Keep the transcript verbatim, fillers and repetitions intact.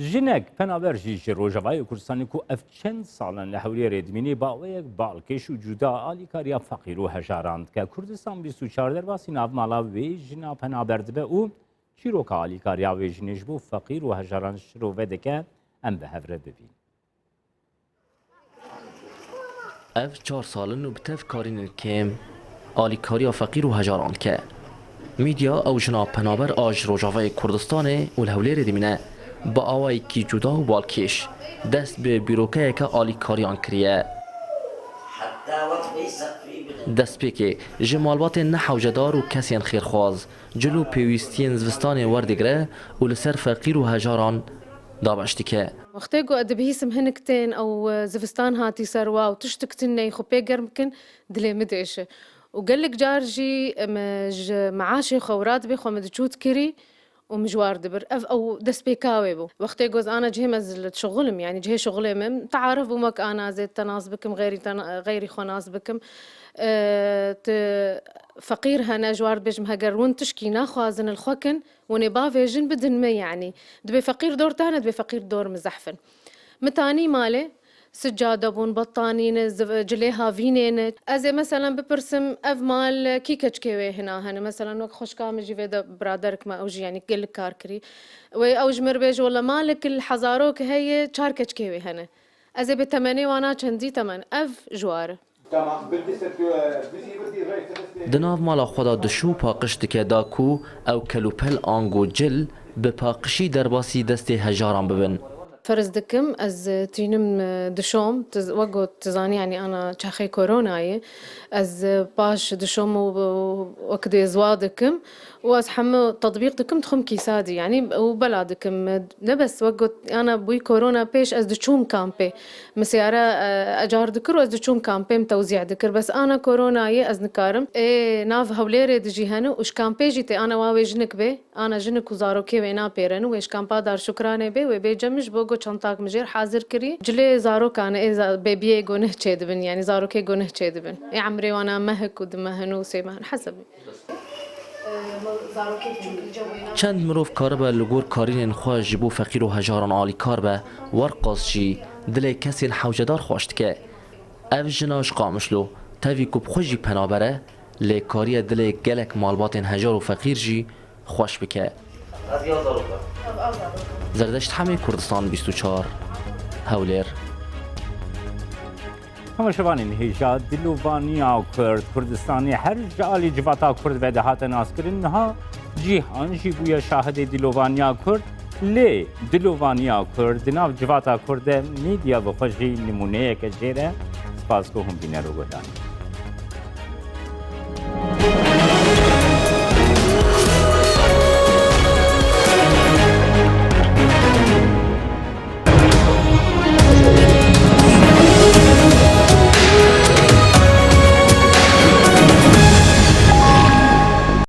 Jinek penaber jî ji Rojavayê Kurdistanê ku ev çend sal in li Hewlêrê dimîne, bi awayek balkêş û cuda alîkariya feqîr û hejaran dike. Kurdistan bîst û çar derbasî navmala wê jina penaber dibe û çîroka alîkariya wê jinê ji bo feqîr û hejaran şirove dike. Em bi hev re bibîn. Ev çar sal in û bi tev karînên kêm alîkariya feqîr û hejaran dike. Mîdya ew jina penaber a ji Rojavayê Kurdistanê û li Hewlêrê dimîne, bi awayekî cuda û balkêş dest bi bîrokeyeke alîkariyan kiriye. Destpêkê ji malbatên nehewcedar û kesên xêrxwaz cil û pêwîstiyên zivistanê werdigire û li ser feqîr û hejaran dabeş dike. Wextê ku ez dibihîsim hinik tên ew, e, zivistan hatî ser wa û tiştik tune xwe pê germ bikin, dilê min diêşe. Û gelek car jî, em, ji meaşê xwe wira dibê xwe min diçût kirî û min ji war dibir. Ev ew destpêka wê bû. Wextê ku ez ana cihê me ez li şixul im, yanî cihê şixulê min, tearif bûm wek ana ez ê te nas bikim, xeyrî te na-, xeyrî xwe nas bikim. E, tu feqîr hene, ji war dibêjim, heger hûn tişkî naxwazin li xwe kin, hûn ê bavêjin bidin min, yanî. Dibê feqîr dor te hene, dibê feqîr dor min zehf in. Min tanî malê, sicade bûn, bettanî ne, ziv-, cilê havînê ne. Ez ê, meselen, bipirsim, ev mal kî keçikê wê hina hene? Meselen, wek xwişka min jî vê de biraderek me, ew jî, yanî, gelek kar kirî. Wê ew ji min re bêje, wela malek li hezarok heye, çar keçikê wê hene. Ez ê bi temenê wana çendî temen. Ev ji war e. Di nav mala xwe de dişû paqij dike da ku ew kelûpel ango cil bi paqijî derbasî destê hejaran bibin. Ferz dikim, ez tînim, e, dişom, tu z-, wek got, tu zanî, yanî ana çaxê koronayê, ez, e, paş dişom û, û wek dê ziwa dikim û ez hemû tetbîq dikim, dixwim kîsadî, yanî û bela dikim. Ne bes wek got, ana bûyî korona pêş ez diçûm kampê. Min seyare, e, ecar dikir û ez diçûm kampê, min tewzî dikir. Bes ana koronayê ez nikarim. Ê nav Hewlêrê dijî hene û ji kampê jî tê, ana wa wê jinik bê. Ana jinik û zarokê wê napêrin û wê ji kampa Darşukranê bê, wê bê cem min ji bo ku çantak min jêr hazir kirî. Cilê zarokan ê za-, bêbiyê ku neh çêdibin, yanî zarokê ku neh çêdibin. Ê emrê wana mehek û du mehin û sê mehin hesebî. Çend mirov karibe li gor karînên xwe ji bo feqîr û hejaran alîkar be, werqas jî dilê kesên hewcedar xweş dike. Ev jina ji Qamişlo, tevî ku bi xwe jî penaber e, lê kariye dilê gelek malbatên hejar û feqîr jî xweş bike. Zerdeşt Hemê, Kurdistan bîst û çar, Hewlêr. Temaşevanên hêja, dilovaniya Kurd, Kurdistanê her ji alî civata Kurd ve dihate naskirin, niha cîhan jî bûye şahidê dilovaniya Kurd, lê dilovaniya Kurd di nav civata Kurd de medya bi xwe jî nimûneyeke jêr e. Spas ku hûn bîner û guhdarên.